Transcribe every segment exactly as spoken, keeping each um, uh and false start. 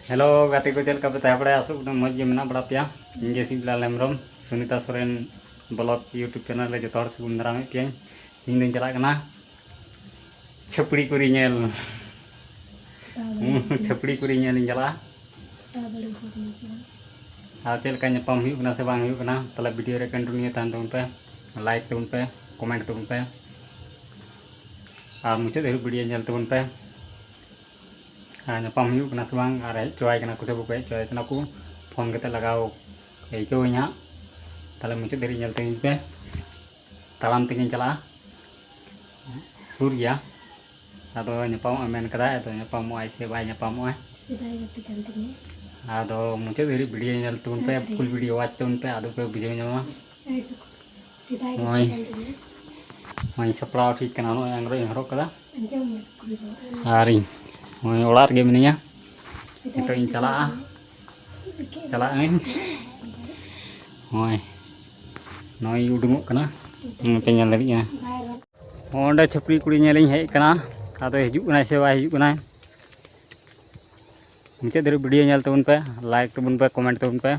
Hello ᱜᱟᱛᱮ ᱠᱚ, ᱪᱮᱫ ᱞᱮᱠᱟ ᱯᱮ ᱛᱟᱦᱮᱸ ᱵᱟᱲᱟᱭᱟ? ᱟᱥᱚᱜ ᱠᱟᱹᱱᱟᱹᱧ ᱢᱚᱡᱽ ᱜᱮ ᱢᱮᱱᱟᱜ ᱵᱟᱲᱟ ᱯᱮᱭᱟ᱾ ᱤᱧ ᱜᱮ Sibal Hembrom, Sunita Soren blog YouTube channel ᱨᱮ ᱡᱚᱛᱚ ᱦᱚᱲ ᱥᱟᱹᱜᱩᱱ ᱫᱟᱨᱟᱢᱮᱫ ᱯᱮᱭᱟᱹᱧ᱾ ᱛᱮᱦᱮᱧ ᱫᱚᱧ ᱪᱟᱞᱟᱜ ᱠᱟᱱᱟ ᱪᱷᱟᱹᱯᱲᱤ ᱠᱩᱲᱤ ᱧᱮᱞ᱾ ᱪᱷᱟᱹᱯᱲᱤ ᱠᱩᱲᱤ ᱧᱮᱞ ᱤᱧ ᱪᱟᱞᱟᱜᱼᱟ᱾ ᱟᱨ ᱪᱮᱫ ᱞᱮᱠᱟ ᱧᱟᱯᱟᱢ ᱦᱩᱭᱩᱜ ᱠᱟᱱᱟ ᱥᱮ ᱵᱟᱝ ᱦᱩᱭᱩᱜ ᱠᱟᱱᱟ, ᱛᱟᱦᱚᱞᱮ ᱵᱷᱤᱰᱤᱭᱳ ᱨᱮ ᱠᱚᱱᱴᱤᱱᱤᱭᱩ ᱛᱟᱦᱮᱱ ᱛᱟᱵᱚᱱ ᱯᱮ, ᱞᱟᱭᱤᱠ ᱛᱟᱵᱚᱱ ᱯᱮ, ᱠᱚᱢᱮᱱᱴ ᱛᱟᱵᱚᱱ ᱯᱮ, ᱟᱨ ᱢᱩᱪᱟᱹᱫ ᱫᱷᱟᱹᱵᱤᱡ ᱵᱷᱤᱰᱤᱭᱳ ᱧᱮᱞ ᱛᱟᱵᱚᱱ ᱯᱮ᱾ ᱟᱨ ᱧᱟᱯᱟᱢ ᱦᱩᱭᱩᱜ ᱠᱟᱱᱟ ᱥᱮ ᱵᱟᱝ, ᱟᱨ ᱦᱮᱡ ᱦᱚᱪᱚᱣᱟᱭ ᱠᱟᱱᱟ ᱠᱚ ᱥᱮ ᱵᱟᱠᱚ ᱦᱮᱡ ᱦᱚᱪᱚᱣᱟᱭ ᱠᱟᱱᱟ ᱠᱚ, ᱯᱷᱳᱱ ᱠᱟᱛᱮ ᱞᱟᱜᱟᱣ ᱟᱹᱭᱠᱟᱹᱣᱟᱹᱧ ᱦᱟᱸᱜ᱾ ᱛᱟᱦᱚᱞᱮ ᱢᱩᱪᱟᱹᱫ ᱫᱷᱟᱹᱵᱤᱡ ᱧᱮᱞ ᱛᱟᱹᱵᱤᱱ ᱯᱮ᱾ ᱛᱟᱲᱟᱢ ᱛᱮᱜᱤᱧ ᱪᱟᱞᱟᱜᱼᱟ, ᱥᱩᱨ ᱜᱮᱭᱟ᱾ ᱟᱫᱚ ᱧᱟᱯᱟᱢᱚᱜᱼᱟ ᱢᱮᱱ ᱠᱟᱫᱟᱭ, ᱟᱫᱚ ᱧᱟᱯᱟᱢᱚᱜᱼᱟᱭ ᱥᱮ ᱵᱟᱭ ᱧᱟᱯᱟᱢᱚᱜᱼᱟ? ᱥᱮᱫᱟᱭ ᱜᱟᱛᱮ ᱠᱟᱱ ᱛᱤᱧᱟᱹ᱾ ᱟᱫᱚ ᱢᱩᱪᱟᱹᱫ ᱫᱷᱟᱹᱵᱤᱡ ᱵᱷᱤᱰᱤᱭᱳ ᱧᱮᱞ ᱛᱟᱵᱚᱱ ᱯᱮ, ᱟᱹᱰᱤ ᱯᱷᱩᱞ ᱵᱷᱤᱰᱤᱭᱳ ᱣᱟᱪ ᱛᱟᱵᱚᱱ ᱯᱮ, ᱟᱫᱚ ᱯᱮ ᱵᱩᱡᱷᱟᱹᱣ ᱧᱟᱢᱟ᱾ ᱟᱭ ᱥᱩᱠ-, ᱥᱮᱫᱟᱭ ᱜᱟᱛᱮ ᱱᱚᱜᱼᱚᱭ᱾ ᱠᱟᱱ ᱛᱤᱧᱟᱹ᱾ ᱱᱚᱜᱼᱚᱭ ᱤᱧ ᱥᱟᱯᱲᱟᱣ ᱴᱷᱤᱠ ᱠᱟᱱᱟ, ᱱᱚᱜᱼᱚᱭ ᱟᱝᱨᱚᱵ ᱤᱧ ᱦᱚᱨᱚᱜ ᱠᱟᱫᱟ᱾ ᱟᱸᱡᱚᱢ ᱢᱮ ᱥᱩᱠᱨᱤ ᱫᱚ᱾ ᱟᱨ ᱤᱧ ᱱᱚᱜᱼᱚᱭ ᱚᱲᱟᱜ ᱨᱮᱜᱮ ᱢᱤᱱᱟᱹᱧᱟ᱾ ᱥᱮᱫᱟᱭ ᱱᱤᱛᱚᱜ ᱤᱧ ᱜᱟᱛᱮ ᱪᱟᱞᱟᱜᱼᱟ᱾ ᱠᱟᱱ ᱛᱤᱧᱟᱹ᱾ ᱪᱟᱞᱟᱜ ᱟᱹᱧ᱾ ᱱᱚᱜᱼᱚᱭ, ᱱᱚᱜᱼᱚᱭ ᱩᱰᱩᱝᱚᱜ ᱠᱟᱱᱟ᱾ ᱱᱚᱜᱼᱚᱭ ᱯᱮ ᱧᱮᱞ ᱫᱟᱲᱮᱭᱟᱜ ᱠᱟᱱᱟ᱾ ᱵᱟᱭ ᱨᱚᱲ᱾ ᱚᱸᱰᱮ ᱪᱷᱟᱹᱯᱨᱤ ᱠᱩᱲᱤ ᱧᱮᱞᱤᱧ ᱦᱮᱡ ᱟᱠᱟᱱᱟ᱾ ᱟᱫᱚ ᱦᱤᱡᱩᱜ ᱠᱟᱱᱟᱭ ᱥᱮ ᱵᱟᱭ ᱦᱤᱡᱩᱜ ᱠᱟᱱᱟᱭ? ᱢᱩᱪᱟᱹᱫ ᱫᱷᱟᱹᱨᱤᱡ ᱵᱷᱤᱰᱤᱭᱳ ᱧᱮᱞ ᱛᱟᱵᱚᱱ ᱯᱮ, ᱞᱟᱭᱤᱠ ᱛᱟᱵᱚᱱ ᱯᱮ, ᱠᱚᱢᱮᱱᱴ ᱛᱟᱵᱚᱱ ᱯᱮ᱾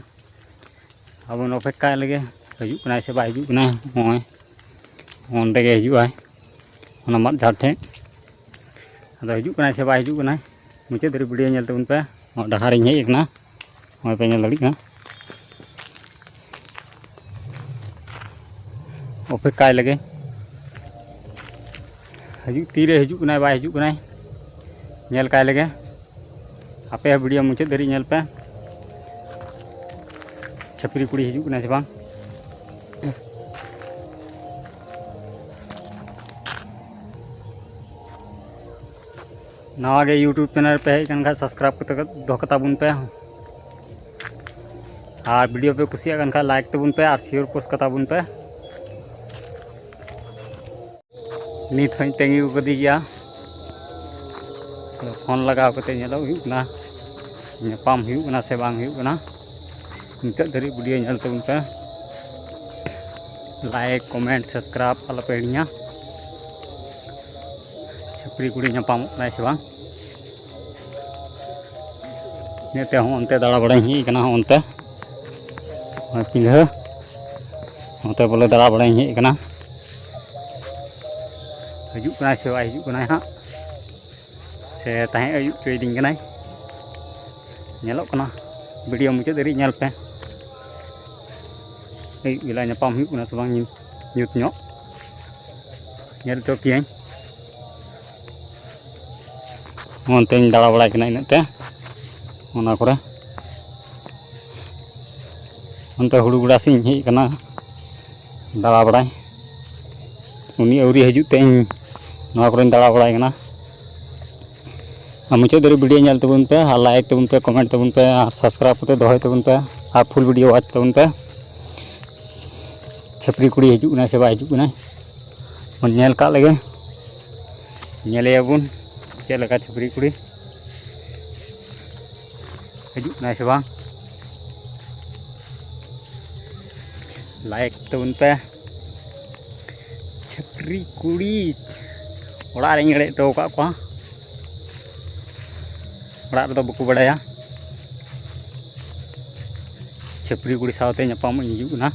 ᱟᱵᱚ ᱵᱚᱱ ᱚᱯᱮᱠᱠᱷᱟ ᱞᱮᱜᱮ, ᱦᱤᱡᱩᱜ ᱠᱟᱱᱟᱭ ᱥᱮ ᱵᱟᱭ ᱦᱤᱡᱩᱜ ᱠᱟᱱᱟᱭ᱾ ᱱᱚᱜᱼᱚᱭ ᱚᱸᱰᱮ ᱜᱮ ᱦᱤᱡᱩᱜ ᱟᱭ, ᱚᱱᱟ ᱢᱟᱫ ᱡᱷᱟᱲ ᱴᱷᱮᱡ᱾ ᱟᱫᱚ ᱦᱤᱡᱩᱜ ᱠᱟᱱᱟᱭ ᱥᱮ ᱵᱟᱭ ᱦᱤᱡᱩᱜ ᱠᱟᱱᱟᱭ, ᱢᱩᱪᱟᱹᱫ ᱫᱷᱟᱹᱨᱤᱡ ᱵᱷᱤᱰᱤᱭᱳ ᱧᱮᱞ ᱛᱟᱵᱚᱱ ᱯᱮ᱾ ᱱᱚᱣᱟ ᱰᱟᱦᱟᱨ ᱨᱤᱧ ᱦᱮᱡ ᱟᱠᱟᱱᱟ, ᱱᱚᱜᱼᱚᱭ ᱯᱮ ᱧᱮᱞ ᱫᱟᱲᱮᱭᱟᱜ ᱠᱟᱱᱟ᱾ ᱚᱯᱮᱠᱠᱷᱟᱭ ᱞᱮᱜᱮ, ᱦᱤᱡᱩᱜ, ᱛᱤᱨᱮ ᱦᱤᱡᱩᱜ ᱠᱟᱱᱟᱭ ᱵᱟᱭ ᱦᱤᱡᱩᱜ ᱠᱟᱱᱟᱭ, ᱧᱮᱞ ᱠᱟᱭ ᱞᱮᱜᱮ᱾ ᱟᱯᱮ ᱦᱚᱸ ᱵᱷᱤᱰᱤᱭᱳ ᱢᱩᱪᱟᱹᱫ ᱫᱷᱟᱹᱨᱤᱡ ᱧᱮᱞ ᱯᱮ᱾ ᱪᱷᱟᱹᱯᱨᱤ ᱠᱩᱲᱤ ᱦᱤᱡᱩᱜ ᱠᱟᱱᱟᱭ ᱥᱮ ᱵᱟᱝ? ᱱᱟᱣᱟ ᱜᱮ YouTube ᱪᱮᱱᱮᱞ ᱯᱮ ᱦᱮᱡ ᱟᱠᱟᱱ ᱠᱷᱟᱱ, ᱥᱟᱵᱥᱠᱨᱟᱭᱤᱵ ᱠᱟᱛᱮ ᱫᱚᱦᱚ ᱠᱟᱛᱟ ᱵᱚᱱ ᱯᱮ᱾ ᱟᱨ ᱵᱷᱤᱰᱤᱭᱳ ᱯᱮ ᱠᱩᱥᱤᱭᱟᱜ ᱠᱟᱱ ᱠᱷᱟᱱ, ᱞᱟᱭᱤᱠ ᱛᱟᱵᱚᱱ ᱯᱮ ᱟᱨ ᱥᱮᱭᱟᱨ ᱯᱳᱥᱴ ᱠᱟᱛᱟ ᱵᱚᱱ ᱯᱮ᱾ ᱱᱤᱛ ᱦᱚᱸᱧ ᱛᱟᱺᱜᱤ ᱟᱠᱟᱫᱮ ᱜᱮᱭᱟ᱾ ᱯᱷᱳᱱ ᱞᱟᱜᱟᱣ ᱠᱟᱛᱮ ᱧᱮᱞᱚᱜ ᱦᱩᱭᱩᱜ ᱠᱟᱱᱟ, ᱧᱟᱯᱟᱢ ᱦᱩᱭᱩᱜ ᱠᱟᱱᱟ ᱥᱮ ᱵᱟᱝ ᱦᱩᱭᱩᱜ ᱠᱟᱱᱟ᱾ ᱱᱤᱛᱚᱜ ᱫᱷᱟᱹᱨᱤᱡ ᱵᱷᱤᱰᱤᱭᱳ ᱧᱮᱞ ᱛᱟᱵᱚᱱ ᱯᱮ, ᱞᱟᱭᱤᱠ, ᱠᱚᱢᱮᱱᱴ, ᱥᱟᱵᱥᱠᱨᱟᱭᱤᱵ ᱟᱞᱚᱯᱮ ᱦᱤᱲᱤᱧᱟ᱾ ᱪᱷᱟᱹᱯᱨᱤ ᱠᱩᱲᱤ ᱧᱟᱯᱟᱢᱚᱜ ᱠᱟᱱᱟᱭ ᱥᱮ ᱵᱟᱝ? ᱤᱱᱟᱹᱛᱮ ᱦᱚᱸ ᱚᱱᱛᱮ ᱫᱟᱬᱟ ᱵᱟᱲᱟᱧ ᱦᱮᱡ ᱟᱠᱟᱱᱟ, ᱦᱚᱸ ᱚᱱᱛᱮ ᱱᱚᱜᱼᱚᱭ ᱯᱤᱸᱰᱷᱟᱹ ᱚᱱᱛᱮ ᱵᱚᱞᱮ ᱫᱟᱬᱟ ᱵᱟᱲᱟᱧ ᱦᱮᱡ ᱟᱠᱟᱱᱟ᱾ ᱦᱤᱡᱩᱜ ᱠᱟᱱᱟᱭ ᱥᱮ ᱵᱟᱭ ᱦᱤᱡᱩᱜ ᱠᱟᱱᱟᱭ ᱦᱟᱸᱜ, ᱥᱮ ᱛᱟᱦᱮᱸ ᱟᱹᱭᱩᱵ ᱦᱚᱪᱚᱭᱮᱫᱤᱧ ᱠᱟᱱᱟᱭ? ᱧᱮᱞᱚᱜ ᱠᱟᱱᱟ, ᱵᱷᱤᱰᱤᱭᱳ ᱢᱩᱪᱟᱹᱫ ᱫᱷᱟᱹᱨᱤᱡ ᱧᱮᱞ ᱯᱮ᱾ ᱟᱹᱭᱩᱵ ᱵᱮᱞᱟ ᱧᱟᱯᱟᱢ ᱦᱩᱭᱩᱜ ᱠᱟᱱᱟ ᱥᱮ ᱵᱟᱝ ᱧᱩᱛ ᱧᱚᱜ, ᱧᱮᱞ ᱦᱚᱪᱚ ᱯᱮᱭᱟᱹᱧ᱾ ᱚᱱᱛᱮᱧ ᱫᱟᱬᱟ ᱵᱟᱲᱟᱭ ᱠᱟᱱᱟ ᱤᱱᱟᱹᱜ ᱛᱮ, ᱚᱱᱟ ᱠᱚᱨᱮ ᱚᱱᱛᱮ ᱦᱩᱲᱩ ᱜᱚᱰᱟ ᱥᱮᱫ ᱤᱧ ᱦᱮᱡ ᱟᱠᱟᱱᱟ ᱫᱟᱬᱟ ᱵᱟᱲᱟᱭ᱾ ᱩᱱᱤ ᱟᱹᱣᱨᱤ ᱦᱤᱡᱩᱜ ᱛᱮ ᱤᱧ ᱱᱚᱣᱟ ᱠᱚᱨᱮᱧ ᱫᱟᱬᱟ ᱵᱟᱲᱟᱭ ᱠᱟᱱᱟ᱾ ᱟᱨ ᱢᱩᱪᱟᱹᱫ ᱫᱷᱟᱹᱨᱤᱡ ᱵᱷᱤᱰᱤᱭᱳ ᱧᱮᱞ ᱛᱟᱵᱚᱱ ᱯᱮ, ᱟᱨ ᱞᱟᱭᱤᱠ ᱛᱟᱵᱚᱱ ᱯᱮ, ᱠᱚᱢᱮᱱᱴ ᱛᱟᱵᱚᱱ ᱯᱮ, ᱟᱨ ᱥᱟᱵᱥᱠᱨᱟᱭᱤᱵ ᱠᱟᱛᱮ ᱫᱚᱦᱚᱭ ᱛᱟᱵᱚᱱ ᱯᱮ, ᱟᱨ ᱯᱷᱩᱞ ᱵᱷᱤᱰᱤᱭᱳ ᱣᱟᱪ ᱛᱟᱵᱚᱱ ᱯᱮ᱾ ᱪᱷᱟᱹᱯᱨᱤ ᱠᱩᱲᱤ ᱦᱤᱡᱩᱜ ᱠᱟᱱᱟᱭ ᱥᱮ ᱵᱟᱭ ᱦᱤᱡᱩᱜ ᱠᱟᱱᱟᱭ, ᱵᱚᱱ ᱧᱮᱞ ᱠᱟᱜ ᱞᱮᱜᱮ᱾ ᱧᱮᱞᱮᱭᱟᱵᱚᱱ ᱪᱮᱫ ᱞᱮᱠᱟ ᱪᱷᱟᱹᱯᱨᱤ ᱠᱩᱲᱤ ᱦᱤᱡᱩᱜ ᱠᱟᱱᱟᱭ ᱥᱮ ᱵᱟᱝ᱾ ᱞᱟᱭᱤᱠ ᱛᱟᱵᱚᱱ ᱯᱮ᱾ ᱪᱷᱟᱹᱯᱨᱤ ᱠᱩᱲᱤ ᱚᱲᱟᱜ ᱨᱮᱧ ᱮᱲᱮ ᱦᱚᱴᱚ ᱟᱠᱟᱫ ᱠᱚᱣᱟ, ᱚᱲᱟᱜ ᱨᱮᱫᱚ ᱵᱟᱠᱚ ᱵᱟᱲᱟᱭᱟ᱾ ᱪᱷᱟᱹᱯᱨᱤ ᱠᱩᱲᱤ ᱥᱟᱶᱛᱮ ᱧᱟᱯᱟᱢᱚᱜ ᱤᱧ ᱦᱤᱡᱩᱜ ᱠᱟᱱᱟ᱾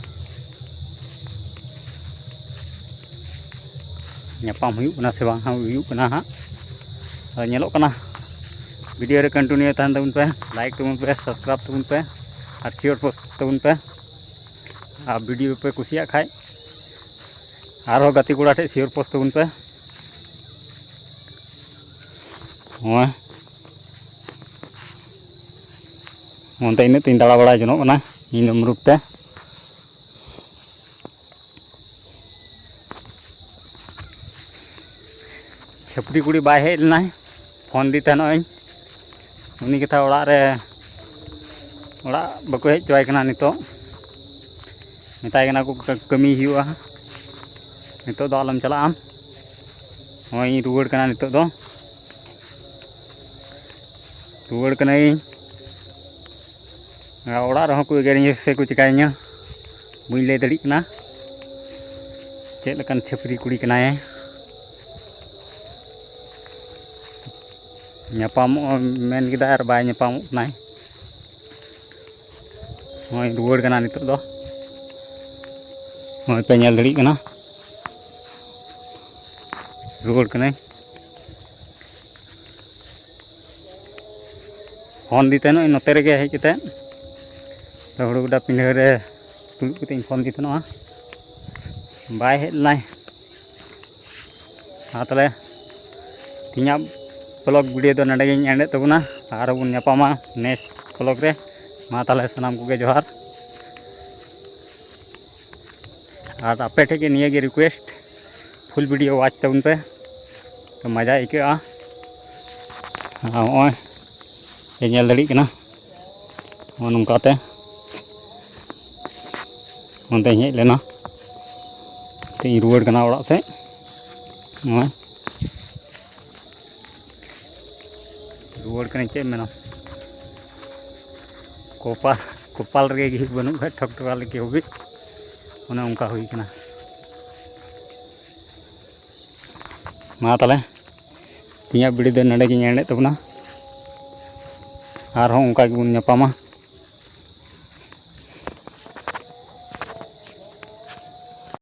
ᱧᱟᱯᱟᱢ ᱦᱩᱭᱩᱜ ᱠᱟᱱᱟ ᱥᱮ ᱵᱟᱝ ᱦᱟᱸᱜ, ᱦᱩᱭᱩᱜ ᱠᱟᱱᱟ ᱦᱟᱸᱜ᱾ ᱟᱫᱚ ᱧᱮᱞᱚᱜ ᱠᱟᱱᱟ, ᱵᱷᱤᱰᱤᱭᱳ ᱨᱮ ᱠᱚᱱᱴᱤᱱᱤᱭᱩ ᱛᱟᱦᱮᱱ ᱛᱟᱵᱚᱱ ᱯᱮ, ᱞᱟᱭᱤᱠ ᱛᱟᱵᱚᱱ ᱯᱮ, ᱥᱟᱵᱥᱠᱨᱟᱭᱤᱵ ᱛᱟᱵᱚᱱ ᱯᱮ, ᱟᱨ ᱥᱮᱭᱟᱨ ᱯᱳᱥᱴ ᱛᱟᱵᱚᱱ ᱯᱮ᱾ ᱟᱨ ᱵᱷᱤᱰᱤᱭᱳ ᱯᱮ ᱠᱩᱥᱤᱭᱟᱜ ᱠᱷᱟᱡ ᱟᱨᱦᱚᱸ ᱜᱟᱛᱮ ᱠᱚᱲᱟ ᱴᱷᱮᱡ ᱥᱮᱭᱟᱨ ᱯᱳᱥᱴ ᱛᱟᱵᱚᱱ ᱯᱮ᱾ ᱱᱚᱜᱼᱚᱭ ᱚᱱᱛᱮ ᱤᱱᱟᱹᱜ ᱛᱤᱧ ᱫᱟᱬᱟ ᱵᱟᱲᱟ ᱡᱚᱱᱚᱜ ᱠᱟᱱᱟ ᱤᱧ ᱫᱚ ᱢᱩᱨᱩᱠ ᱛᱮ᱾ ᱪᱷᱟᱹᱯᱨᱤ ᱠᱩᱲᱤ ᱵᱟᱭ ᱦᱮᱡ ᱞᱮᱱᱟᱭ, ᱯᱷᱳᱱ ᱫᱤ ᱛᱟᱦᱮᱱᱚᱜ ᱟᱹᱧ᱾ ᱩᱱᱤ ᱠᱟᱛᱷᱟ ᱚᱲᱟᱜ ᱨᱮ, ᱚᱲᱟᱜ ᱵᱟᱠᱚ ᱦᱮᱡ ᱦᱚᱪᱚᱣᱟᱭ ᱠᱟᱱᱟ ᱱᱤᱛᱚᱜ᱾ ᱢᱮᱛᱟᱭ ᱠᱟᱱᱟ ᱠᱚ, "ᱠᱟᱹ-, ᱠᱟᱹᱢᱤ ᱦᱩᱭᱩᱜᱼᱟ, ᱱᱤᱛᱚᱜ ᱫᱚ ᱟᱞᱚᱢ ᱪᱟᱞᱟᱜᱼᱟ᱾" ᱱᱚᱜᱼᱚᱭ ᱤᱧ ᱨᱩᱣᱟᱹᱲ ᱠᱟᱱᱟ ᱱᱤᱛᱚᱜ ᱫᱚ, ᱨᱩᱣᱟᱹᱲ ᱠᱟᱹᱱᱟᱹᱧ᱾ ᱚᱲᱟᱜ ᱨᱮᱦᱚᱸ ᱠᱚ ᱮᱜᱮᱨᱤᱧᱟ ᱥᱮ ᱠᱚ ᱪᱤᱠᱟᱹᱧᱟ, ᱵᱟᱹᱧ ᱞᱟᱹᱭ ᱫᱟᱲᱮᱭᱟᱜ ᱠᱟᱱᱟ ᱪᱮᱫ ᱞᱮᱠᱟᱱ ᱪᱷᱟᱹᱯᱨᱤ ᱠᱩᱲᱤ ᱠᱟᱱᱟᱭ᱾ ᱧᱟᱯᱟᱢᱚᱜ ᱢᱮᱱ ᱠᱮᱫᱟ ᱟᱨ ᱵᱟᱭ ᱧᱟᱯᱟᱢᱚᱜ ᱠᱟᱱᱟᱭ᱾ ᱱᱚᱜᱼᱚᱭ ᱨᱩᱣᱟᱹᱲ ᱠᱟᱱᱟ ᱱᱤᱛᱚᱜ ᱫᱚ᱾ ᱱᱚᱜᱼᱚᱭ ᱯᱮ ᱧᱮᱞ ᱫᱟᱲᱮᱭᱟᱜ ᱠᱟᱱᱟ, ᱨᱩᱣᱟᱹᱲ ᱠᱟᱹᱱᱟᱹᱧ᱾ ᱯᱷᱳᱱ ᱫᱤ ᱛᱟᱦᱮᱱᱚᱜ ᱱᱚᱛᱮ ᱨᱮᱜᱮ ᱦᱮᱡ ᱠᱟᱛᱮᱫ, ᱦᱩᱲᱩ ᱜᱚᱰᱟ ᱯᱤᱸᱰᱟᱹ ᱨᱮ ᱫᱩᱲᱩᱵ ᱠᱟᱛᱮ ᱤᱧ ᱯᱷᱳᱱ ᱫᱤ ᱛᱟᱦᱮᱱᱚᱜᱼᱟ, ᱵᱟᱭ ᱦᱮᱡ ᱞᱮᱱᱟᱭ᱾ ᱢᱟ ᱛᱟᱦᱚᱞᱮ ᱛᱮᱦᱮᱧᱟᱜ ᱵᱞᱚᱜ ᱵᱷᱤᱰᱤᱭᱳ ᱫᱚ ᱱᱚᱰᱮ ᱜᱤᱧ ᱮᱱᱰᱮᱫ ᱛᱟᱵᱚᱱᱟ, ᱟᱨᱦᱚᱸ ᱵᱚᱱ ᱧᱟᱯᱟᱢᱟ ᱱᱮᱠᱥᱴ ᱵᱞᱚᱜ ᱨᱮ᱾ ᱢᱟ ᱛᱟᱦᱚᱞᱮ ᱥᱟᱱᱟᱢ ᱠᱚᱜᱮ ᱡᱚᱦᱟᱨ᱾ ᱟᱨ ᱟᱯᱮ ᱴᱷᱮᱱ ᱜᱮ ᱱᱤᱭᱟᱹ ᱜᱮ ᱨᱤᱠᱩᱭᱮᱥᱴ, ᱯᱷᱩᱞ ᱵᱷᱤᱰᱤᱭᱳ ᱣᱟᱪ ᱛᱟᱵᱚᱱ ᱯᱮ, ᱛᱚ ᱢᱟᱡᱟ ᱟᱹᱭᱠᱟᱹᱜᱼᱟ᱾ ᱟᱨ ᱱᱚᱜᱼᱚᱭ ᱯᱮ ᱧᱮᱞ ᱫᱟᱲᱮᱭᱟᱜ ᱠᱟᱱᱟ, ᱱᱚᱜᱼᱚ ᱱᱚᱝᱠᱟᱛᱮ ᱚᱱᱛᱮᱧ ᱦᱮᱡ ᱞᱮᱱᱟ, ᱛᱮ ᱤᱧ ᱨᱩᱣᱟᱹᱲ ᱠᱟᱱᱟ ᱚᱲᱟᱜ ᱥᱮᱫ᱾ ᱱᱚᱜᱼᱚᱭ ᱨᱩᱣᱟᱹᱲ ᱠᱟᱹᱱᱟᱹᱧ, ᱪᱮᱫ ᱮᱢ ᱢᱮᱱᱟ, ᱠᱚᱯᱟᱞ, ᱠᱚᱯᱟᱞ ᱨᱮᱜᱮ ᱜᱮ ᱵᱟᱹᱱᱩᱜ ᱠᱷᱟᱡ ᱴᱷᱚᱠ ᱴᱷᱚᱠᱟ ᱞᱟᱹᱜᱤᱫ ᱦᱟᱹᱵᱤᱡ, ᱚᱱᱮ ᱚᱱᱠᱟ ᱦᱩᱭ ᱠᱟᱱᱟ᱾ ᱢᱟ ᱛᱟᱦᱚᱞᱮ ᱛᱮᱦᱮᱧᱟᱜ ᱵᱷᱤᱰᱤᱭᱳ ᱫᱚ ᱱᱚᱰᱮ ᱜᱤᱧ ᱮᱱᱰᱮᱫ ᱛᱟᱵᱚᱱᱟ, ᱟᱨᱦᱚᱸ ᱚᱱᱠᱟ ᱜᱮᱵᱚᱱ ᱧᱟᱯᱟᱢᱟ᱾